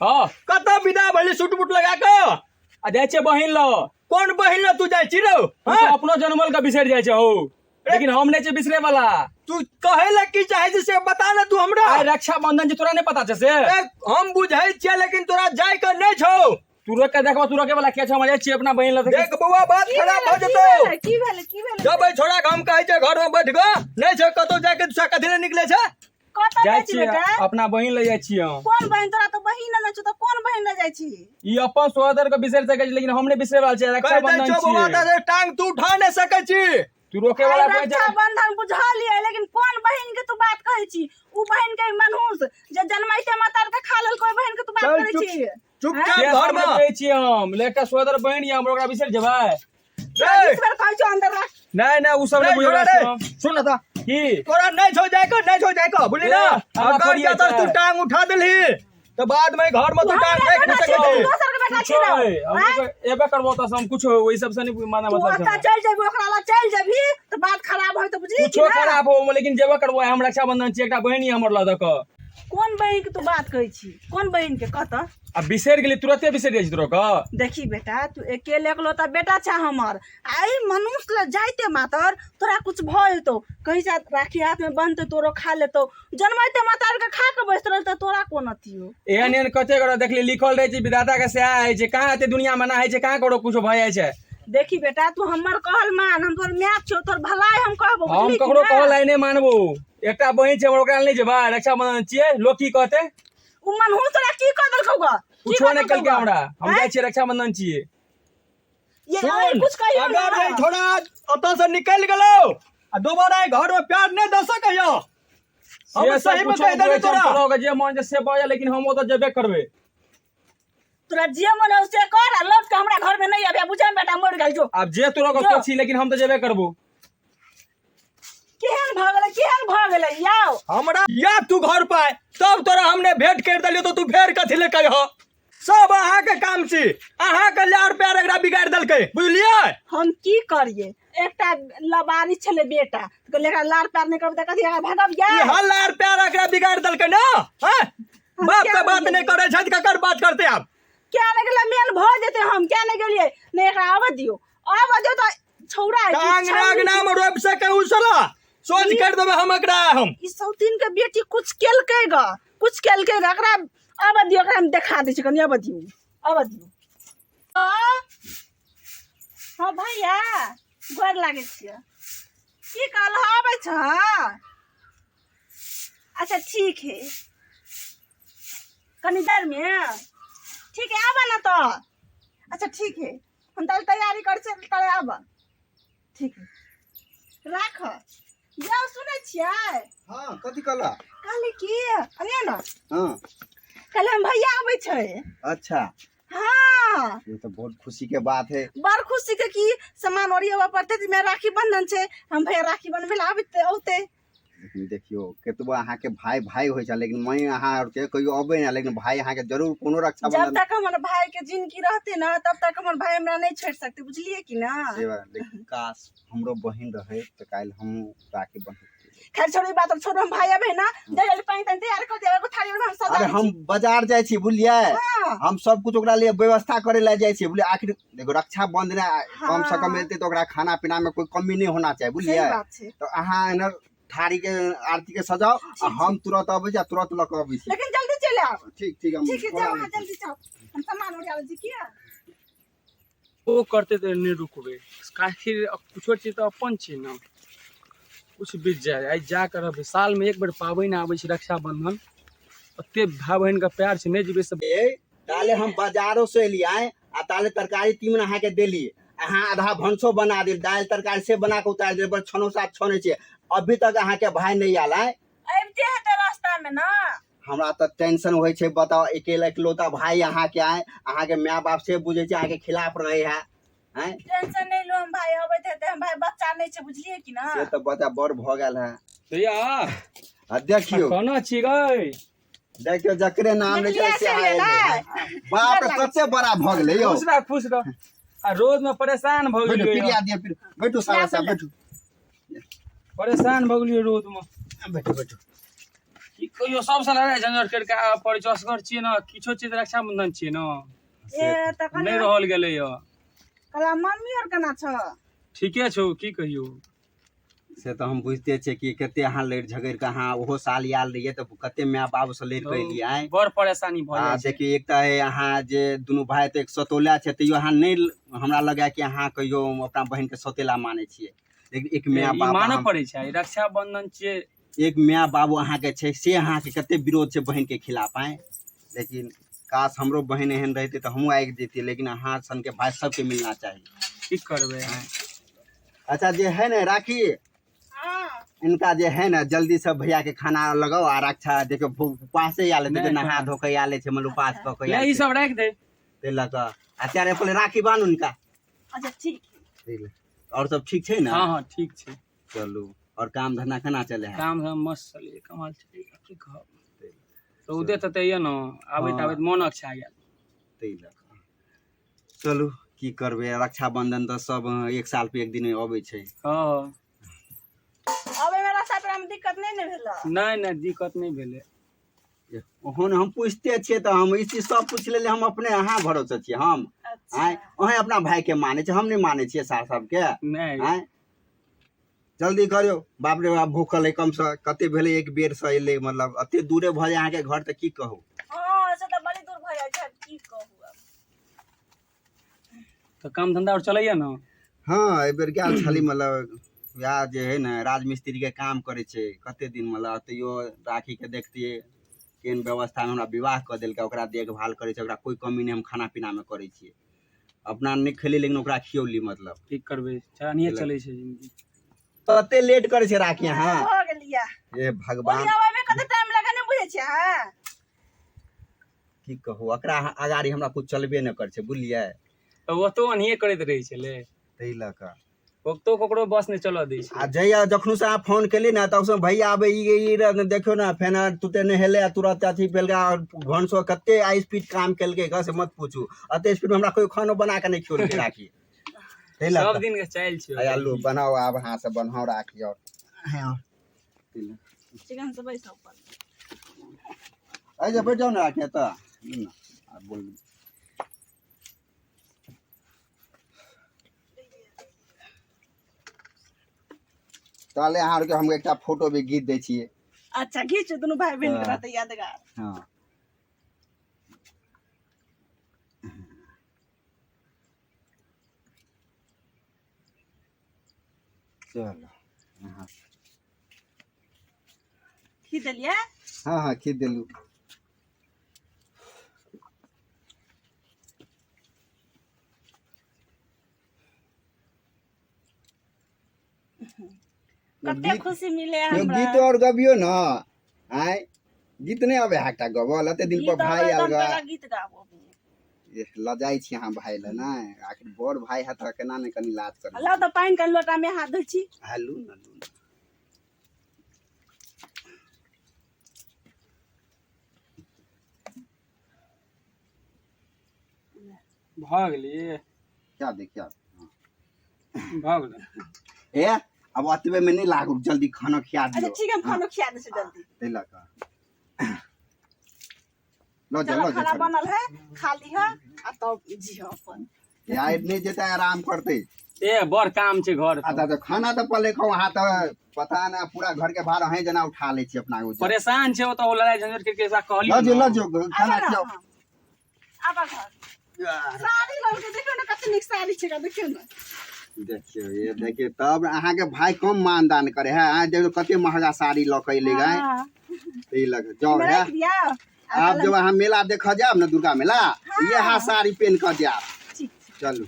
हाँ। कतऽ विदा भेली सूट बूट लगा कऽ? आ जाइ छियै बहिन लग। कोन बहिन लग तू जाइ छी रौ? तू तऽ अपनो जनमल के बिसरि जाइ छै हौ, लेकिन हम नहि छियै बिसरे वाला। तू कहै लए की चाहै छी से बता ने तू हमरा। आइ रक्षाबंधन छै, तोरा नहि पता छै से? ए, हम बुझै छियै, लेकिन तोरा जाय के नहि छौ। तू रोक के देखबो, तू रोके वाला के छौ? हम जाइ छियै अपना बहिन लग। देख बौआ, बात की खराब भऽ भेलै, की जेतौ। भेलै, की भेलै, की भेलै? जब एहि छोड़ा के हम कहै छियै घर में बैठ गो, नहि छै कतौ जाके, दूसरा कथी लए निकले छै? कतऽ जाइ जाइ छी छियै बेटा? अपना बहिन लग जाइ छियै हम। कोन बहिन? तोरा तऽ बहिन नहि छौ तऽ कोन बहिन लग जाइ छी? ई अपन सोहदर के बिसरि सकै छै, लेकिन हम नहि बिसरे वाला छियै। कहि दै रक्षाबंधन छौ बौआ, छियै। तऽ टांग तू उठा नहि सकै छी। तू रोके वाला कोई छै? रक्षाबंधन बुझलियै, लेकिन कोन बहिन के तू बात कहै छी? उ बहिन के मनहूस जे जनमैते माता के खा लेलको, ओहि बहिन के तू बात चल, करै चुप। छी? चुपचाप से घर सब में नहि कहै छियै हम, लेकिन एकटा सोहदर बहिन यऽ हमर, ओकरा बिसरि जेबै? रे, बीस बेर कहै छौ अंदर राख। नहि नहि, उ सब नहि रे, बुझै छोड़ा वाला रे, छियै हम। सुन न तऽ। की? तोरा नहि छौ जाय के, नहि छौ जाय के, बुझली ना? ए, हमरा अगर थोड़ी जतऽ छै। तू टांग उठा देलही तऽ बाद में घर में तू टांग हमरा देख नहि बेटा सकै छी, छी। दोसर के बेटा कुछो छी ना। है, हम आँय? एबे करबो तऽ हम कुछो ओहि सबसँ नहि माना तू मतलब छै ओतऽ हमरा। चलि जेबही, ओकरा लग चलि जेबही तऽ बात खराब होय तऽ बुझली कि कुछो ना? खराब हो, लेकिन जेबे करबो। हम रक्षाबंधन छी, एकटा बहिन यऽ हमर लऽ दऽ कऽ। कोन बहिन के तू बात कहै छी? कोन बहिन के कहत? आ बिसरि गेली, तुरते बिसरि जाइ छी तोरा कऽ। देखी बेटा, तू अकेले एकलौता बेटा छा हमर। आ ई मनुष्य लग जाइते मातर तोरा कुछ भऽ जेतौ, कहीं से राखी हाथ में बन्हतौ, तोरो खा लेतौ। जनमैते मातर के खा के बैसत रहल तऽ तोरा कोन अथी हो? एहन एहन कते गोरा देखली लिखल रहै छै, विधाता के सएह होइ छै। कहाँ एते दुनिया मना होइ छै, कहाँ ककरो कुछो भऽ जाइ छै। देखी बेटा, तू हमर कहल मान, हम तोहर my छियौ, तोहर भलाई हम कहबो। हम बुझली कि ककरो ना? कहल आइ नहि मानबो। एकटा बहिन छै हमर, ओकरा लग नहि जेबै? रक्षाबंधन छियै, लोक की कहतै? उ मनहूस तोरा की कह देलकौ ग? की कुछो कह नहि देलकौ केलकै ग? हमरा। हम आँय? जाइ छियै, रक्षाबंधन छियै। ये सुन, अरे कुछ कहियो ना। अगर ये छोड़ा ओतऽ से निकलि गेलौ आ दोबारा एहि घर में प्यार नहि दऽ सकैया, हम से सब सही में कुछो कहि देली होइ छै, तोरा। तोरा ओकर जे मन छै से बजऽ, लेकिन हम ओतऽ जेबे करबै। तोरा जे मन हो से कर, आ लौट के हमरा घर में नहीं आबे, बुझे बेटा? मर गेल जो। आब जे तोरा जो। छी, लेकिन हम तऽ जेबे करबो। केहन भऽ गेलै, केहन भऽ गेलै याओ? हमरा या तू घर पर आय, तब तोरा हमने भेंट कर देलियो, तो तू फेर कथी ले कह? सब अहाँके काम छी, अहाँके लार प्यार एकरा बिगाड़ि देलकै, बुझलियै? हम की करिए? एकटा लबारी छलै बेटा, तऽ कहलियै एकरा लार प्यार नहि करबै तऽ कथी एकरा भगबियै? इहा लार प्यार एकरा बिगाड़ि देलकै ने। हैं? बाप क्या के बात बुझलियै? नहि करै छै तऽ ककर बात करतै आब? क्या नहि गेलै, मेन भऽ जेतै। हम क्या नहि गेलियै? नहि, एकरा आबऽ दियौ, आबऽ दियौ तऽ छौड़ा है कि टांग छौरी अंगना छी? में रोपि सकै उ साला, सोच कर देबै हम एकरा हम। ई सौतीन के बेटी कुछ केलकै ग, कुछ केलकै ग। एकरा आबऽ दियौ, एकरा हम देखा दै छी कनि। आबऽ दियौ, आबऽ दियौ। हाँ भैया, गोर लागै छियै। की कहलह? आबै छह? अच्छा ठीक है, कनी देर में। ठीक है, आबऽ ना तो। अच्छा ठीक है, हम ताले तैयारी करै छियै, ताले आबऽ। ठीक है, राख। जाउ, सुनै छियै? हाँ, कथी कहला? कहली की, अनिया ने। हाँ। कहले हम भैया आबै छै। अच्छा। हाँ। ये तो बहुत खुशी के बात है। बड़ खुशी के की, सामान ओरियाबऽ पड़तै तऽ मे राखी बंधन छै, हम भैया राखी बनबै लए आबैत औतै। लेकिन देखियो, केतबो अहाँके भाई भाई होइ छै, लेकिन मैं अहाँ आरके कहियो अबै ना, लेकिन भाई अहाँके जरूर कोनो जब रक्षाबंधन तक हमर भाई के जिंदगी रहते ना, तब तक हमर भाई हमरा नहीं छोड़ सकते, बुझलिए कि ना? से बात, लेकिन काश हमरो बहिन रहे तऽ काल्हि हम राखी बन्हैत। खैर छोड़ू, ई बात छोड़ू। हम भाई अबे ना, जल्दी जल्दी पानी तानी तैयार कर दिया, एगो थाली में हम सजा अरे दै हम छी। बाजार जाइ छी, बुझलियै? हाँ। हम सब कुछ ओकरा लिए व्यवस्था करे लए जाइ छियै, बुझलियै? आखिर देखो, रक्षाबंधन कम से कम हाँ। एतै तऽ ओकरा खाना पीना में कोई कमी नहीं होना चाही, सही बुझलियै? बात छै। तऽ अहाँ एनर थारी के आरती के सजाओ आ ठीक। हम तुरंत अबै छी आ तुरंत लऽ कऽ अबै छी। लेकिन जल्दी चलि आब। ठीक ठीक, हम ठीक है, बोला जाओ लै अहाँ छी। जल्दी जाओ, हम सामान ओरिया लै छी किया। ओ करतै तऽ नहि रुकबै, काहे कुछो चीज तऽ अपन छै ने, कुछ बीत जाय। आइ जा कऽ रहबै, सालमे एक बेर पाबनि आबै छै रक्षाबंधन, ओते भाय बहिनके प्यार छै, नहि जेबै से। ए ताले हम बाजारो से एलियै आ ताले तरकारी तीमन अहाँके देली, अहाँ आधा भनसो बना देल, दालि तरकारी से बना कऽ उतारि देल, पर छनो साथ छनै छै, अभी तक अहाँके भाय नहि आयल है। अबिते हेतै रास्ता में ना। हमरा तऽ टेंशन होइ छै। बताउ, अकेला इकलौता भाय अहाँके आय, अहाँके माय बाप से बुझै छै अहाँके खिलाफ रहै है, आँय? टेंशन नहीं लो, हम भाई अबैत हेतै। हम भाई बच्चा नहीं छै, बुझलिए कि ना? से तऽ बच्चा बड़ भऽ गेल है। भैया। आ देखियौ। कोना छी गै? देखियौ, जकरे नाम लै छै देखलियै से से आयल गेलै। है। बाप रे, कते बड़ा भऽ गेलै यौ। खुश रह, खुश रह। आ रोज में परेशान भऽ बैठू। गेलियै। पिरिया दिअ, बैठू सारा साहब, बैठू। परेशान भऽ गेलियै रोज में। बैठू, बैठू। की कहियो सबसँ लड़ाइ झंझट करि कऽ आबऽ पड़ै छै असगर छियै ने किछो चीज रक्षाबंधन छियै ने ए तऽ नहि कहलियै रहल गेलैया कहला मम्मी आर केना छ ठीके छौ की कहियौ से तऽ हम बुझिते छियै कि कते अहाँ लड़ि झगड़ि कऽ अहाँ ओहो साल आयल रहियै तऽ कते माय बाबूसँ लड़ि कऽ एलियै आँय बड़ परेशानी भऽ आ जाइ छै देखियौ एक तऽ अहाँ जे दुनू भाय तऽ एक सतौला छै तैयो अहाँ नहि हमरा लगैए कि अहाँ कहियो अपना बहिनके सौतेला मानै छियै लेकिन एक माय ई बाप मानऽ अहाँ पड़ै छै ई रक्षाबंधन छियै एक माय बाबू अहाँके छै से अहाँके कते विरोध छै बहिनके खिलाफ आँय लेकिन काश हमरो बहिन एहन रहितै तऽ हमहूँ आबि जैतियै लेकिन अहाँ सनके भाय सबके मिलना चाही की करबै अच्छा जे है ने राखी हाँ इनका जे है ने जल्दी से भैया के खाना लगाओ आ रक्षा देखियौ उपासे आयल हेतै, नहि, नहा धो के आयल छै मतलब उपास कऽ के ले आयल ई छै सब राखि दे ताहि लऽ कऽ आ चारे पहिले राखी बान्हू इनका अच्छा ठीक ताहि लऽ। आओर सब ठीक छै ने हँ हँ ठीक छै चलू आओर काम धंधा केना चले है काम धाम मस्त चलैए कमाल चलैए की कहब रौदे तऽ यऽ ने आबैत हँ। आबैत मोन अकछा गेल ताहि लऽ कऽ चलू की करबै रक्षाबंधन तऽ सब एक साल पे एक दिन अबै छै हँ अबै मे रास्ता पेरा मे दिक्कत नहि ने भेल नहि नहि दिक्कत नहि भेलै ओहन हम पूछते छियै तऽ हम ई चीज सब पूछि लेलियै हम अपने अहाँ भरोसे छियै हम अच्छा आँय अहेँ अपना भायके मानै छियै हम नहि मानै छियै सार सबके नहि आँय जल्दी करियौ बाप रे बाप भूखल है कमसँ कते भेलै एक बेरसँ एलै मतलब एते दूरे भऽ जाय अहाँके घर तऽ की कहू हँ से तऽ बड़ी दूर भऽ जाइ छै आब की कहू आब तऽ काम धंधा आओर चलैया ने हँ एहि बेर गेल छली मतलब वएह जे है ने राजमिस्त्रीके काम करै छै कते दिन मतलब तैयो राखीके देखतियै केहन व्यवस्थामे हमरा विवाह कऽ देलकै ओकरा देखभाल करै छै ओकरा कोइ कमी नहि हम खाना पीनामे करै छियै अपना नहि खेली लेकिन ओकरा खियौली मतलब की करबै एनाहिए चलै छै जिन्दगी कते लेट करै छै राखी अहाँ भऽ गेलियै हे भगवान बोलिए आबै कते टाइम लगे नहि बुझै छियै अहाँ की कहू एकरा अगाड़ी हमरा कुछ चलबे नहि करै छै बुझलियै तऽ ओतौ एनाहिए करैत रहै छलै ताहि लऽ कऽ ओतौ ककरो बस नहि चलऽ दै छै आ जहिया जखन से अहाँ फोन केली ने तब से भैया आबै ई ई रह देखियौ ने फेन तुरते नहेलै आ तुरत अथी भेलकै आओर भनसो कते आइ स्पीड काम केलकै ग से मत पूछू एते स्पीडमे हमरा कोइ खानो बना कऽ नहि खियौलकै राखी ताहि लऽ सब कऽ दिन के चालि छै आइ आलू बनाउ आब अहाँ से बनाउ राखी आओर चिकन से बैस ऊपर आइ जे बैठ जाउ ने राखी एतऽ लू ने आ बोल ताले अहाँ आरके हम एकटा फोटो भी घीच दै छियै अच्छा घीचू दुनू भाई बहन के हाँ। रहतै यादगार हँ चलो हाँ खींच देलियै हाँ हाँ खींच देलू कते खुशी मिले यौ हमरा गीत और गबियौ ने आँय गीत नहि अबै है एकटा गबल एते दिन पर गीत भाय अबै आयल तऽ हम ग पहला गीत गाबो एह, लजाइ छी अहाँ भाय लए नहि आखिर बड़ भाय है तऽ केना नहि कनि लाज करबै लाउ तऽ पानि के लोटा में हाथ धोइ छी हँ लू ने लू ने भऽ गेलियै क्या दे क्या भऽ गेलै ए आब एतबे मे नहि लागू जल्दी खाना खिया अच्छा दियौ ठीक है हम खाना खिया दै छी जल्दी ताहि लऽ कऽ लऽ जा चलो लऽ जा खाना चलू। बनल है खा लिह आ तब जिह अपन आइ नहि जेतै आराम करतै ए बड़ काम छै घर अच्छा तऽ खाना तऽ पहिले खाउ अहाँ तऽ पता नहि पूरा घर के भार अहें जेना उठा लै छी अपना ओहिसँ। परेशान छै ओतऽ ओ लड़ाइ झंझट करके एकरा कहलियै लऽ जो ने। लऽ जो खाना आबऽ ने खियाउ अहाँ। आबऽ घर साड़ी लऽ के देखियौ ने कते नीक साड़ी छै देखियौ ने देखियौ ये देखियौ तब अहाँके भाय कम मानदान करे है अहाँ देखियौ कते महगा साड़ी लऽ के एलै गाय हाँ। ई लऽ के जाउ एहिमे है राखि दियौ आ आब जब अहाँ मेला देखऽ जायब ने दुर्गा मेला इएह साड़ी पेन कऽ जायब ठीक छै चलू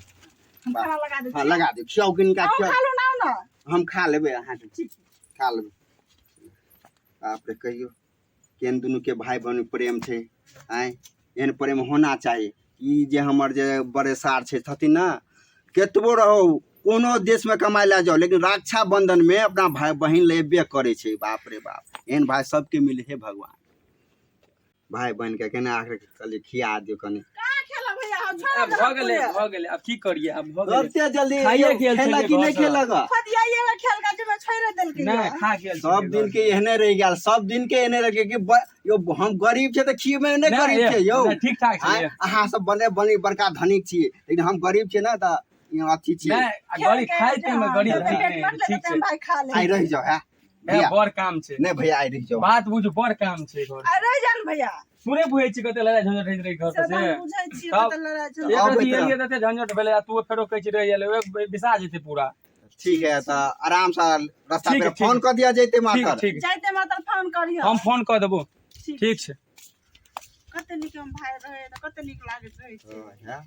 हम खाना लगा दै हाँ छी लगा दियौ खियाउ किनका अहूँ खियाउ खा लू ने आउ ने हम खा लेबै अहाँके ठीक खा लेबै बाप रे कहियौ केहन दुनूके भाय बहिन प्रेम छै आँय एहन प्रेम होना चाही ई जे हमर जे बड़े सार छै छथिन ने कतबो रहू कोनो देशमे कमाइ लए जाउ लेकिन रक्षाबन्धनमे अपना भाय बहिन लए अयबे करै छै बाप रे बाप एहन भाय सबके मिले हे भगवान भाय बहिनके केना आखिर कहलियै खिया दियौ कनि कहाँ खेला भैया छोड़ आब भऽ गेलै, भऽ गेलै, आब की करियै, आब भऽ गेलै। ओते जल्दी खाइए यौ, के आयल खेलक छलियै कि नहि घरसँ। खेलक? फदियाइए खेल का जे छोड़ि देलकै। नहि खा गेल सब छलियै दिन घर। के एहने रहि गेल, सब दिन के एहने रहि गेल कि यौ हम गरीब छियै तऽ खिएबे नहि नहि, गरीब छियै यौ। नहि, ठीक ठाक आँय, छलियै। अहाँ सब बने बने बड़का धनिक छियै, लेकिन हम गरीब छियै ने तऽ ई अथी छियै। नहि, आ गरीब खाइ पियै गरीब ठीक नहि, ठीक छै। भाई खा ले। आइ रहि जाउ है ए, भैया। बड़ काम छै। नहि भैया, आइ रहि जाउ। बात बुझू, बड़ काम छै घर। आ रहि जान भैया। सुने बुझै छी कते लड़ाइ झंझट होइत रहै घर से पर तऽ से। हम बुझै छियै तब- कते लड़ाइ झगड़ा। एक अबैत रति रह। एलियै तते झंझट भेलै आ तू फेरो कहै छी रहि गेलै, ओ बिसा जेतै पूरा। ठीक है, तऽ आराम से रास्ता ठीक पर है, ठीक फोन है। कऽ दिया जैते ठीक मातर। ठीक। जाइते मात्र फोन करियो। हम फोन कऽ देबो। ठीक। ठीक छै। कते नीक हम भाय रहे तऽ कते नीक लागैत रहै छै। हँ, है।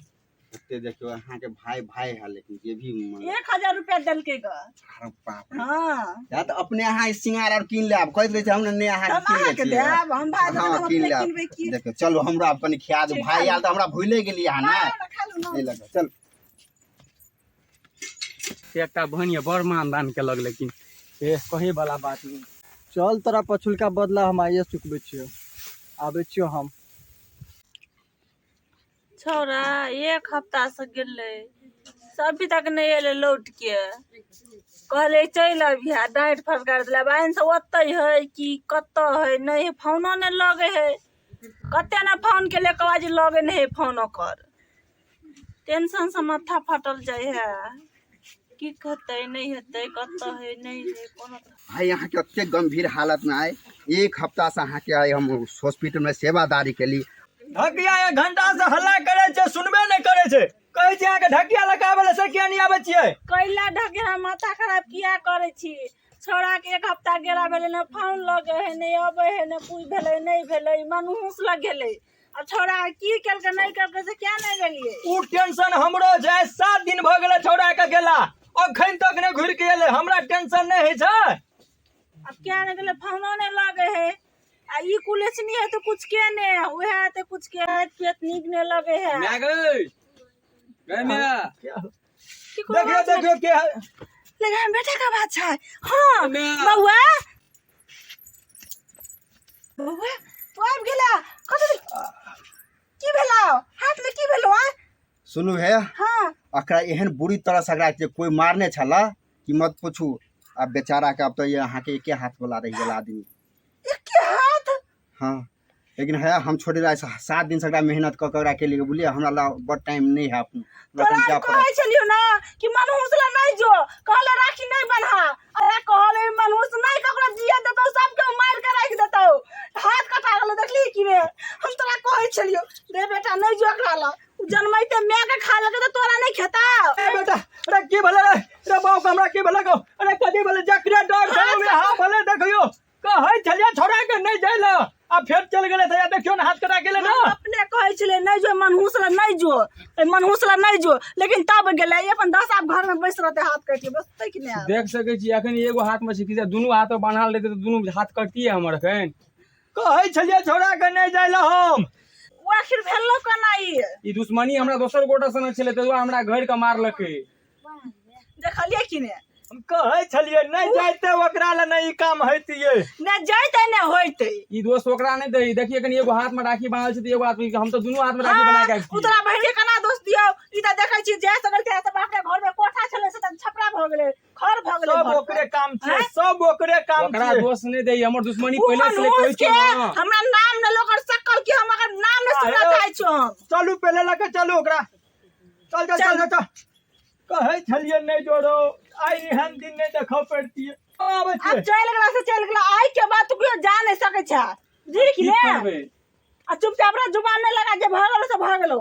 ओते देखियौ अहाँके भाय भाय है, लेकिन जे भी मन- 1000 रुपया देलकै ग। अरे बाप रे। हँ। या तऽ अपने अहाँ सिंगार आर कीन लेब, कहैत रहै छै हम ने अहाँके हम कीन लै अहाँके छियै। देब, हम भाय देब, हँ, हम कीन अपने लेब। किनबै की? देखियौ, चलू हमरा आब कनि खिया दू। ठीक, भाय खा आयल तऽ हमरा भूले गेलियै अहाँ ना, ने। ना, खा लू ना। नहि लगा, चल। एकटा बहिन यऽ, बड़ मान दान केलक, लेकिन ए कहै वाला बात नहि। चल, तोरा पछुलका बदला हम आइए चुकबै छियौ, आबै छियौ हम। छौड़ा एक हफ्ता से गेलै, अभी तक नहि एलै लौट के। कहले चलि अबिहे, डाँटि फटकार देले। आब से ओतै है कि कतऽ है, नहि है, फोनो नहि लगै है। कते ने फोन केलियै, कहबा जे लगै नहि है फोन ओकर। टेंशन से माथा फाटल जाइ है, की हेतै नहि हेतै, कतऽ है नहि है, कोनो भाई अहाँके एते गंभीर हालत में आए, एक हफ्ता से अहाँके आइ हम हॉस्पिटल में सेवादारी केली। ढकिया एक घंटा से हल्ला करे छै, सुनबे नहि करे छै। कहै छै अहाँके ढकिया लगाबै लए, से किया नहि आबै छियै? कैला ढकेला माथा खराब किया करै छी? छौड़ा के एक हफ्ता गेला भेलै, ने फोन लगे है, नहि अबै है, ने कुछ भेलै नहि भेलै। मनहूस लग गेलै। आ छौड़ा की केलकै नहि केलकै से किया नहि गेलियै? उ टेंशन हमरो छै। 7 दिन भऽ गेलै छौड़ा के गेला, अखन तक नहि घुरि के एलै। हमरा टेंशन नहि होइ छै। आब किया नहि गेलै? फोनो नहि लगे है। आ ई कुलेचनी है तऽ कुछ के ने उएह तऽ कुछ के पियत नीक नहि लगे है। माय गै, गै माय। केकरो देखियौ। बात नहि- देखियौ के है। लेकिन हम बेटा का बात छै। हाँ। माय। बौआ, बौआ, तू आबि गेला? कतऽ की भेलौ हाथ में, की भेलौ आ? सुनू हे। हाँ। एकरा एहन बुरी तरह से एकरा जे कोई मारने छला कि मत पूछू। आब बेचारा के अब तो ये अहाँके एके हाथ वाला रहि गेल आदमी। एके हाथ? हाँ, लेकिन है हम छोड़े रहा 7 दिन से एकरा मेहनत कऽ के एकरा के लिए, बुझलियै? हमरा ला बड़ टाइम नहि है अपने। हमरा तोरा कनि हम जाय पड़त। कहै छलियौ ना कि मनहूस ला नहीं जो, कहले राखी नहीं बन्हा। अरे कहले मनहूस नहीं ककरो जिए देतौ, सबके मारि के राखि देतौ। हाथ कटा गेलो, देखली कि ने? हम तोरा कहै छलियौ रे बेटा, नहीं जो एकरा ला। उ जनमैते माय के खा लेलकै तऽ तोरा नहीं खेता? ए बेटा, अरे की भेलै रे? रे बाप, हमरा की भेलै गौ? अरे कथी भेलै? जकरे डर छै ओकरे हाँ भेलै। देखियौ, कहै छलियै छोड़ा के नहि जाइ लए, आ फेर चलि गेलै तऽ देखियौ ने, हाथ कटा गेलै ने। हम अपने कहै छलियै नहीं जो मनहूस ला, नहीं जो ए मनहूस ला नहीं जो, लेकिन तब गेलै। ई अपन 10 आब घर में बैस रहतै, हाथ काटि के बसतै कि नहि आब? देख सकै छी, एखन एगो हाथ में छै कि दुनू हाथ में बान्हल रहतै तऽ दुनू हाथ कटतियै हमर एखन। कहै छलियै छोड़ा के नहि जाइ लए हम। ओ आखिर भेलो केना ई? ई दुश्मनी हमरा दोसर गोटा से छलै, ताहि दुआरे हमरा घर के मारलकै। देखलियै कि ने? हम कहै छलियै नहि जाइते ओकरा लए, नहि ई काम होइतियै। ने जैते ने होइते। ई दोस्त ओकरा नहि दै। देखिए, कनि एगो हाथ में राखी बान्हल छै तऽ एगो हाथ में, हम तऽ दुनू हाथ में राखी बना के आबि उ छियै। तोरा बहिन के केना दोष दियौ? ई तऽ देखै छी जै से गेल से बाप रे, घर में कोठा छलै से तऽ छपरा भऽ गेलै, खर भऽ गेलै सब घर पर। ओकरे काम छै। आँय? सब ओकरे काम ओकरा छै। दोष नहि दै, हमर दुश्मनी उ पहिले से कहै मनहूस छियौ के ने। हमरा नाम ने लोकर सकल कि हम अगर नाम ने सुनना अरे। चाहै छियौ हम। चलू, पहिले लऽ के चलू ओकरा। चल चल चल चल। कहै छलियै नहि जोड़ो, आइ एहन दिन नहि देखऽ पड़तियै। आबै आब छियै। चलि गेला से चलि गेला, आइ के बाद तू केओ जा नहि सकै छै, बुझली कि की ने? करबै? आ चुपचाप रह, जुबान नहि लगा, जे भऽ गेलो से भऽ गेलो।